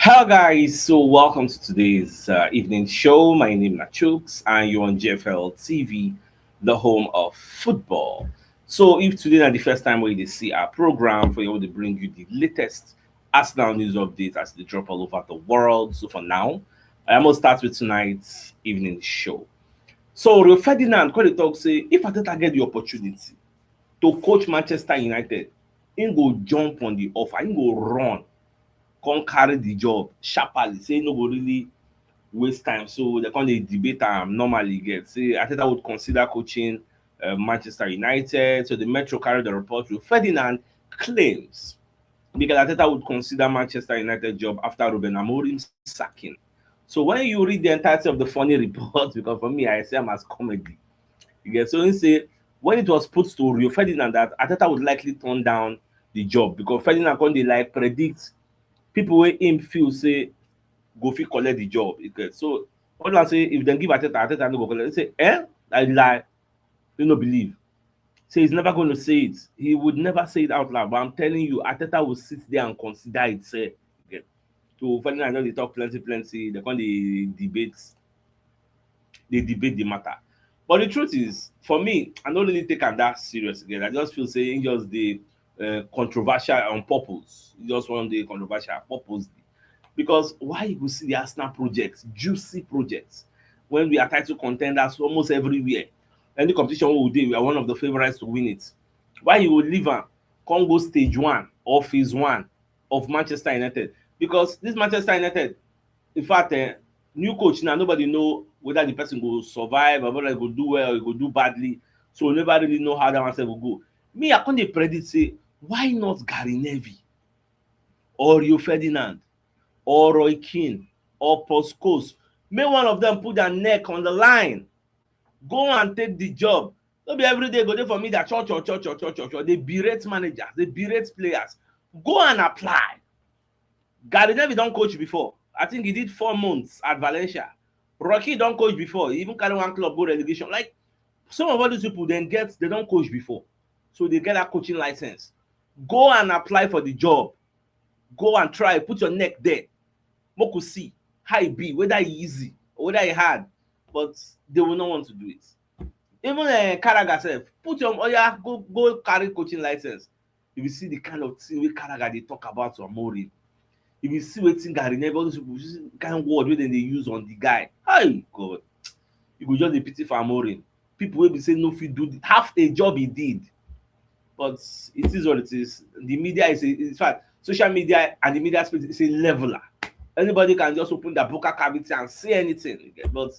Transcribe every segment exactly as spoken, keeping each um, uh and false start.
Hello, guys. So, welcome to today's uh, evening show. My name is Chooks, and you're on G F L T V, the home of football. So, if today is the first time where you see our program, for you to bring you the latest Arsenal news updates as they drop all over the world. So, for now, I am gonna start with tonight's evening show. So, Rio Ferdinand called the talk say if Arteta get the opportunity to coach Manchester United, he go jump on the offer, he go run, come carry the job sharply. Say no go really waste time. So they come dey debate am normally get. Say Arteta would consider coaching uh, Manchester United. So the Metro carry the report. Rio Ferdinand claims Mikel Arteta would consider Manchester United job after Ruben Amorim's sacking. So when you read the entirety of the funny report, because for me, I see am as comedy. You get, so he say when it was put to Rio Ferdinand that Arteta would likely turn down the job because Ferdinand come dey like predict people wey him feel say go fit collect the job. You get, so all I say if dem give Arteta, Arteta no go collect. He say, eh, I lie. You no believe. Say he's never going to say it. He would never say it out loud. But I'm telling you, Arteta will sit there and consider it. Say, okay. So Ferdinand don dey talk plenty, plenty. They come dey debate, they debate the matter. But the truth is, for me, I don't really take am that serious again. I just feel say he just dey uh, controversial on purpose. He just want dey controversial purposely. Because why you go see the Arsenal projects, juicy projects, when we are title contenders almost everywhere? Any competition we dey, we are one of the favorites to win it. Why you go leave am, come go stage one or phase one of Manchester United? Because this Manchester United, in fact, eh, new coach now, nobody know whether the person go survive or whether he go do well or he go do badly. So we never really know how that one sef go go. Me, I come dey predict say, why not Gary Neville or Rio Ferdinand or Roy Keane or Paul Scholes? Make one of them put their neck on the line. Go and take the job. No be every day go dey for media, cho, cho, cho, cho, cho, cho, cho. They berate managers, they berate players. Go and apply. Gary Neville don coach before. I think he did four months at Valencia. Rocky don coach before. He even carry one club go relegation. Like, some of all these people, dem get, they don coach before. So they get that coaching license. Go and apply for the job. Go and try. Put your neck there. Make we see how e be, whether e easy or whether e hard. But they will not want to do it. Even uh, Carragher sef, put your, oh yeah, go, go carry coaching license. If you see the kind of thing wey Carragher dey talk about Amorim, if you see wetin Gary Neville, all those people, you see the kind of word wey dem dey use on the guy. Hey, God, you go just dey pity for Amorim. People wey be say no fit do the, half a job he did. But it is what it is. The media is, a, in fact, social media and the media space is a leveler. Anybody can just open their buccal cavity and say anything. But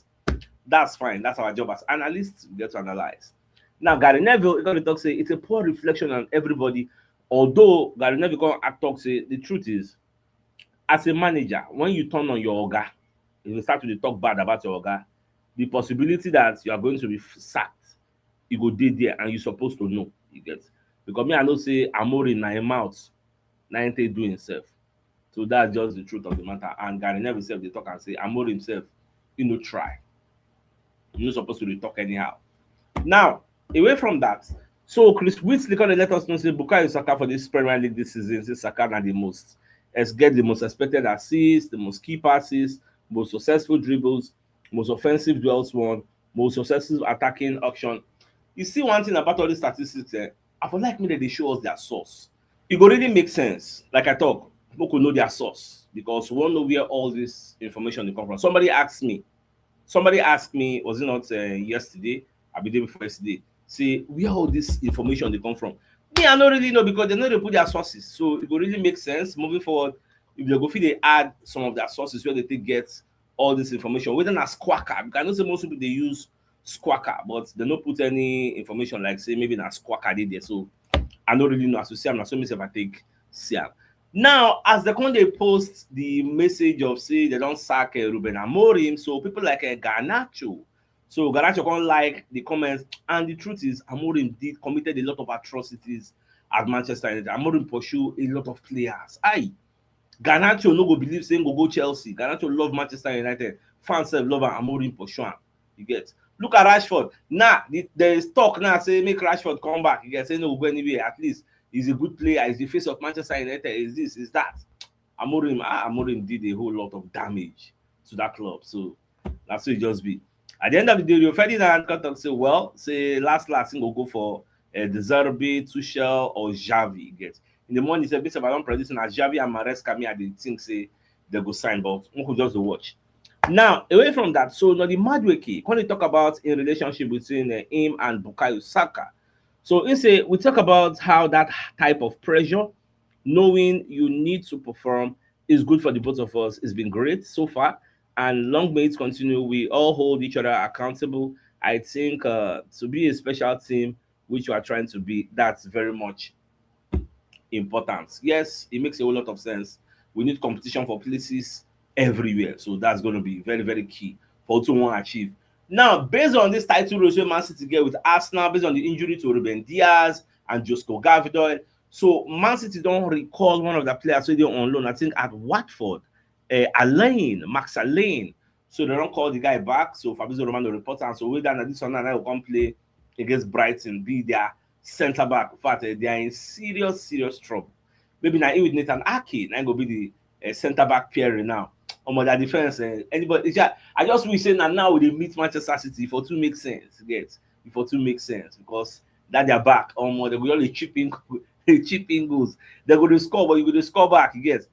that's fine. That's our job as analysts. We get to analyze. Now, Gary Neville is going to talk say it's a poor reflection on everybody. Although Gary Neville come act talk say the truth is, as a manager, when you turn on your oga, if you start to dey talk bad about your oga, the possibility that you are going to be f- sacked, e go dey there, and you supposed to know. You get, because me, I know say Amorim na him mouth, na him take do himself. So that's just the truth of the matter. And Gary Neville himself dey talk and say Amorim himself, he no try. You no supposed to dey talk anyhow. Now, away from that, so Chris Whitley come dey let us know say Bukayo Saka for this Premier League this season, say Saka na the most ex- get the most expected assists, the most key passes, most successful dribbles, most offensive duels won, most successful attacking action. You see one thing about all these statistics, eh? I for like me that they show us their source. It go really make sense. Like I talk, people could know their source because we won't know where all this information they come from. Somebody asked me, somebody asked me, was it not uh, yesterday? I be there before yesterday. Say where all this information they come from. Me, I don't really know because they know they put their sources. So it go really make sense moving forward if they go fit they add some of their sources where they take get all this information. Whether na Squawka, because I know say most people they use Squawka, but they no put any information like say maybe na Squawka dey there. So I no really know as you see am. Na so myself I take see am. Now, as the con dey post the message of say they don't sack uh, Ruben Amorim, so people like uh, Garnacho. So Garnacho come like the comments, and the truth is Amorim did committed a lot of atrocities at Manchester United. Amorim pursue a lot of players. Aye, Garnacho no go believe say go go Chelsea. Garnacho love Manchester United. Fans sef love am. Amorim pursue am. You get. Look at Rashford. Now, nah, there is talk now say make Rashford come back. You get say no go anywhere. At least he's a good player. He's the face of Manchester United. Is this? Is that? Amorim, ah, Amorim did a whole lot of damage to that club. So that's what it just be. At the end of the day, Rio Ferdinand come talk say, well, say last last thing go go for uh, De Zerbi, Tuchel or Xavi. Get in the morning, say, based on my own prediction, as Xavi and Maresca, me I dey think say they go sign, but we could just watch. Now, away from that, so now the Madueke, when they talk about in relationship between uh, him and Bukayo Saka, so he say we talk about how that type of pressure, knowing you need to perform, is good for the both of us. It's been great so far, and long may it continue. We all hold each other accountable. I think uh, to be a special team, which you are trying to be, that's very much important. Yes, it makes a whole lot of sense. We need competition for places everywhere, so that's going to be very, very key for what we want to achieve. Now, based on this title race wey Man City get with Arsenal, based on the injury to Ruben Dias and Josko Gavidor, so Man City don't recall one of the players wey dey on loan, I think at Watford, uh, Allain, Max Allain. So they don't call the guy back. So Fabrizio Romano reports, and so with that, this one now will come play against Brighton, be their centre back. In fact, uh, they are in serious, serious trouble. Maybe now with Nathan Ake, now go be the uh, centre back pairing now. Omo, that defense, uh, anybody? It's just, I just wish say now, now we dey meet Manchester City for two make sense. Get for two make sense because that their back, omo, they go only chipping, chipping goals. They go to score, but you go to score back. You get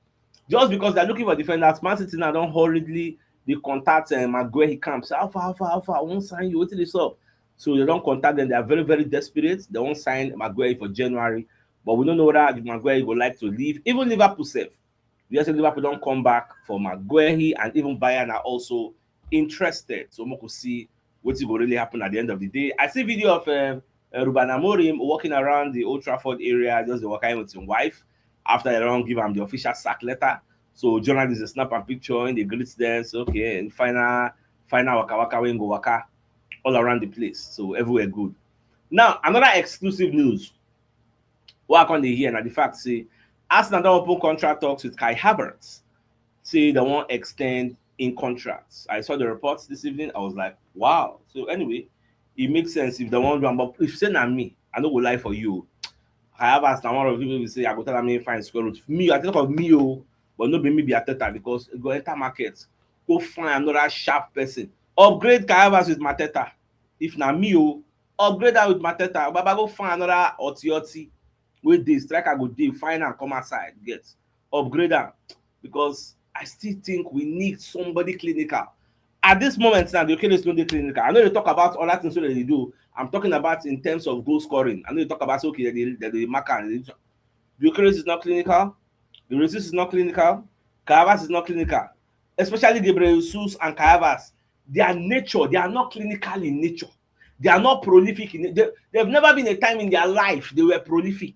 just because they're looking for defenders, Man City now don't hurriedly they contact uh, Maguire. He comes, how far, how far, how far? I won't sign you. What did they solve? So they don't contact them. They are very, very desperate. They won't sign Maguire for January. But we don't know whether Maguire would like to leave. Even Liverpool self. We say Liverpool don't come back for Maguire, and even Bayern are also interested. So we could see what will really happen at the end of the day. I see video of uh, uh, Ruben Amorim walking around the Old Trafford area, just the walking with his wife after they don't give him the official sack letter. So journalists snap a picture and they greet them. So okay, and final final waka waka wey go waka all around the place. So everywhere good. Now another exclusive news. What I can hear now the fact say Arsenal don't open contract talks with Kai Havertz. Say they won't extend in contracts. I saw the reports this evening. I was like, wow. So anyway, it makes sense if they want one. But if say na me, I no go lie for you. I have asked one of the people say I go tell me fine square root. Me, I think of me, oh, but no be me be Arteta because e go enter market, go find another sharp person, upgrade Kai Havertz with Mateta. If na me, oh, upgrade that with Mateta. Baba go find another Oti Oti with this striker go dey find and come outside get upgrade am because I still think we need somebody clinical. At this moment now, the Okeles no dey clinical. I know they talk about other things wey they do. I'm talking about in terms of goal scoring. I know they talk about okay, they, they, they mark and they, Gyökeres is not clinical. The resist is not clinical. Kai Havertz is not clinical. Especially Gabriel Jesus and Kai Havertz. Their nature, they are not clinical in nature. They are not prolific in it. They, they've never been a time in their life they were prolific.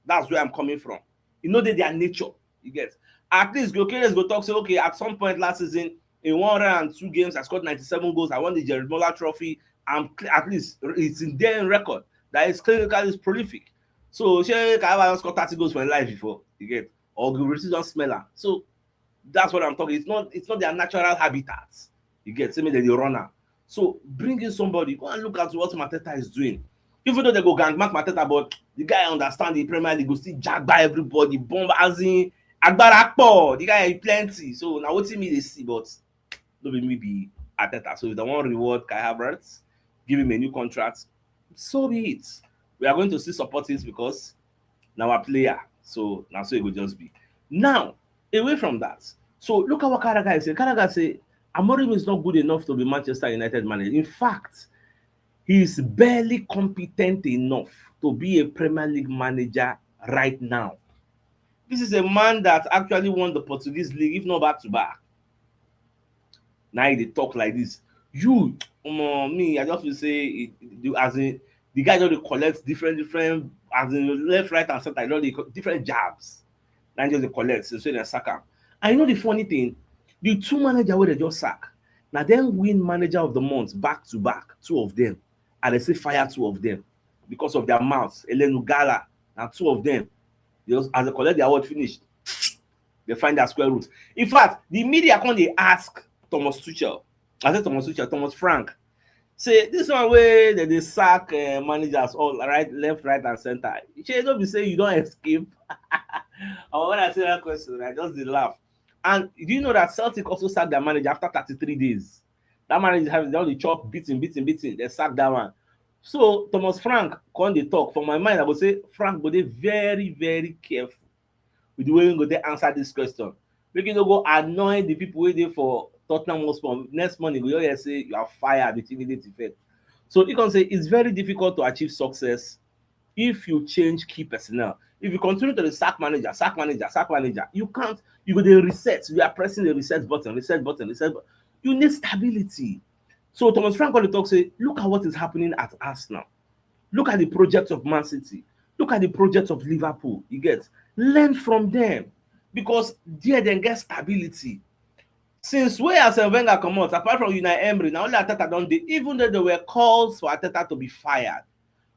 That's where I'm coming from. You know that their nature. You get at least Gyökeres go talk say okay, at some point last season in one hundred and two games I scored ninety-seven goals. I won the Jared Muller Trophy. I'm at least it's in their record that is clinically prolific. So Shey Kai Havertz scored thirty goals for his life before you get or Gyökeres don't smell am. So that's what I'm talking. It's not it's not their natural habitat. You get say me they run am. So bring in somebody, go and look at what Mateta is doing. Even though they go gang mark Mateta, but the guy understand the Premier League go still jagba everybody, bomb as in agbara po. The guy plenty. So now what me they see, but no be me be Arteta. So if they want reward Kai Havertz, give him a new contract, so be it. We are going to still support it because now a player. So now so it will just be. Now, away from that. So look at what Carragher is saying. Carragher say Amorim is not good enough to be Manchester United manager. In fact, he is barely competent enough to be a Premier League manager right now. This is a man that actually won the Portuguese league, if not back to back. Now he dey talk like this. You, um, me, I just will say, it, the, as in, the guy just dey collect different, different, as in left, right, and center, you know, they different jabs. Now just dey collect, so, so they sack him. And you know the funny thing, the two manager where they just sack, now then win manager of the month back to back, two of them, and they say fire two of them because of their mouths. Elenu Gala, now two of them, they just, as they collect their award finish, they find their square root. In fact, the media come they ask Thomas Tuchel, I said Thomas Tuchel, Thomas Frank, say this one way that they sack uh, managers all right, left, right, and center. Shey no be say you don't escape. And when I say that question, I just dey laugh. And do you know that Celtic also sacked their manager after thirty-three days? That manager have don dey chop beating, beating, beating. They sacked that one. So Thomas Frank come dey talk. For my mind, I go say Frank go dey very, very careful with the way we go dey answer this question. Make you no go annoy the people wey dey for Tottenham Hotspur. Next morning, you go hear say you are fired with immediate effect. So he come say it's very difficult to achieve success if you change key personnel. If you continue to dey sack manager, sack manager, sack manager, you can't, you go dey reset. You are pressing the reset button, reset button, reset button. You need stability. So Thomas Frank come dey talk say, look at what is happening at Arsenal. Look at the project of Man City. Look at the project of Liverpool. You get, learn from them, because there dem get stability. Since wey Arsene Wenger comot, apart from Unai Emery, na only Arteta don dey, even though there were calls for Arteta to be fired.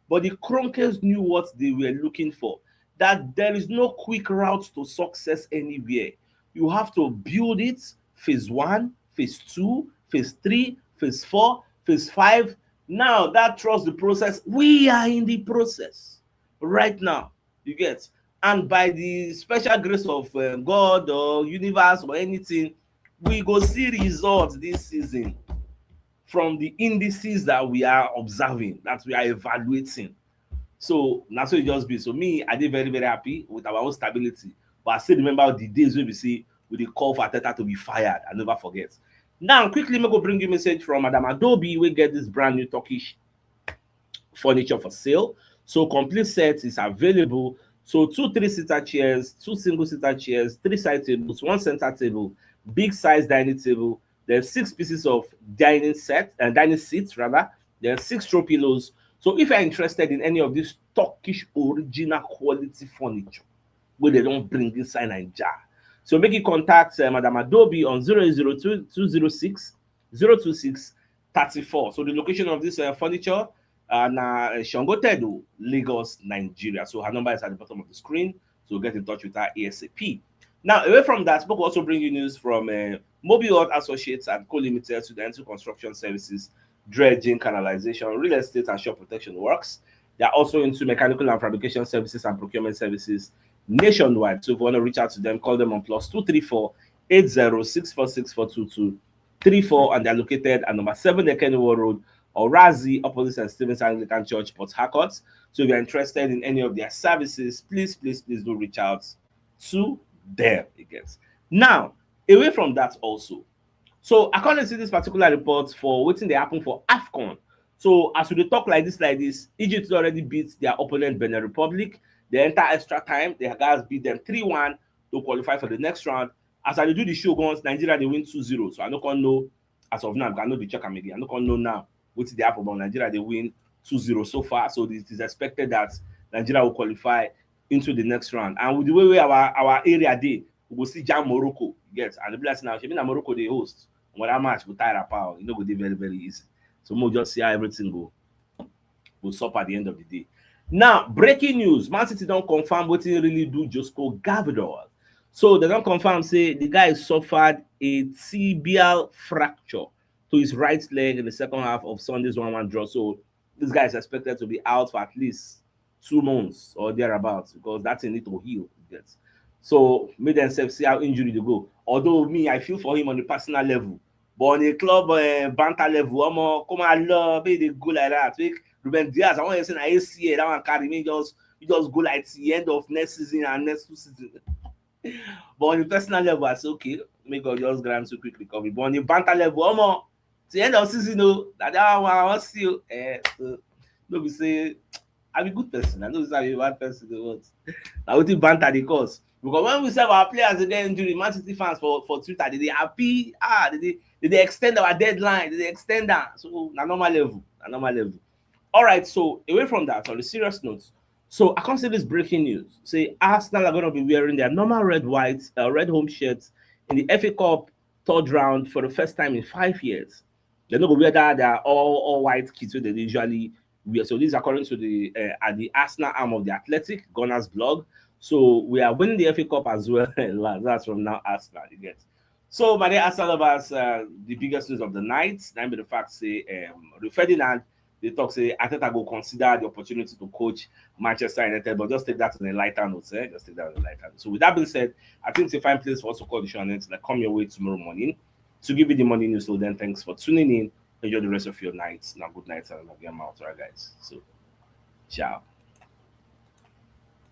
But the Kroenkes knew what they were looking for, that there is no quick route to success anywhere. You have to build it, phase one, phase two, phase three, phase four, phase five. Now that trust the process, we are in the process right now. You get? And by the special grace of, um, God or universe or anything, we go see results this season from the indices that we are observing, that we are evaluating. So na so e just be. So me, I dey very, very happy with our own stability. But I still remember the days wey we see we dey call for Arteta to be fired. I never forget. Now, quickly, make we bring you message from Madam Adobe. We get this brand new Turkish furniture for sale. So complete set is available. So two three-seater chairs, two single-seater chairs, three side tables, one center table, big size dining table. There's six pieces of dining set and dining seats rather. There's six throw pillows. So if you're interested in any of this Turkish original quality furniture, where they don't bring inside Nigeria, so make you contact, uh, Madam Adobe on zero eight zero two, two zero six, zero two six thirty-four. So the location of this, uh, furniture, uh, na, uh, Shango Tedo, Lagos, Nigeria. So her number is at the bottom of the screen. So get in touch with her ASAP. Now, away from that, we also bring you news from, uh, Mobile Associates and Co Limited, to the into construction services, dredging, canalization, real estate, and shore protection works. They are also into mechanical and fabrication services and procurement services nationwide. So if you want to reach out to them, call them on plus two three four eight zero six four six four two two three four, and they're located at number seven Ekenewo Road, Orazi, opposite Saint Stephen's Anglican Church, Port Harcourt. So if you're interested in any of their services, please, please, please do reach out to them again. Now, away from that also, so I can't see this particular report for wetin dey happen for AFCON. So as we dey talk like this, like this, Egypt already beat their opponent, Benin Republic. They enter extra time. The guys beat them three one to qualify for the next round. As I dey do the show once, Nigeria dey win two zero. So I no come know as of now, I no dey check am again. I no come know now wetin dey happen, but Nigeria dey win two zero so far. So it is expected that Nigeria will qualify into the next round. And with the way, way our, our area dey, we go see jam Morocco. Yes, and the blessing now, shebi na Morocco dey host. When that match go tie wrapper, e no go dey very, very easy. So we'll just see how everything go, go sup at the end of the day. Now, breaking news: Man City don confirm wetin really do Josko Gvardiol. So they don confirm say the guy suffered a tibial fracture to his right leg in the second half of Sunday's one one draw. So this guy is expected to be out for at least two months or thereabouts, because that thing need to heal. Yes. So make dem sef see how injury dey go. Although me, I feel for him on a personal level, but on a club, uh, banter level, omo, come on, love, make they go like that. Make Ruben Dias, I want to say na A C L, that one carry me, just, you just go like the end of next season and next two seasons. But on a personal level, I say, okay, may God just grant you quick recovery. But on a banter level, omo, the end of season, no, that, that one, I want see you. Eh, so, no be say I be good person. I know say I be bad person. Dey what? Na wetin banter dey cause. Because when we serve our players dey get injury, Man City fans for, for Twitter, they dey happy. Ah, they dey, they dey extend our deadline. They dey extend that. So na normal level. Na normal level. All right. So away from that, on a serious note, so I come see this breaking news. Say Arsenal are going to be wearing their normal red, white, uh, red home shirts in the F A Cup third round for the first time in five years. They no go wear that, that all, all white kits wey they usually wear. So this is according to the, uh, at the Arsenal arm of the Athletic, Gunners blog. So we are winning the F A Cup as well. That's from now Arsenal, you get. So my dear Arsenal lovers, uh, the biggest news of the night, that be the fact say, um, Rio Ferdinand They talk say Arteta go consider the opportunity to coach Manchester United, but just take that on a lighter note. Eh? Just take that on a lighter note. So with that being said, I think it's a fine place for us to call the show and then to, like, come your way tomorrow morning to give you the morning news. So then thanks for tuning in. Enjoy the rest of your night. Now good night and I'll get out, right, guys? So ciao.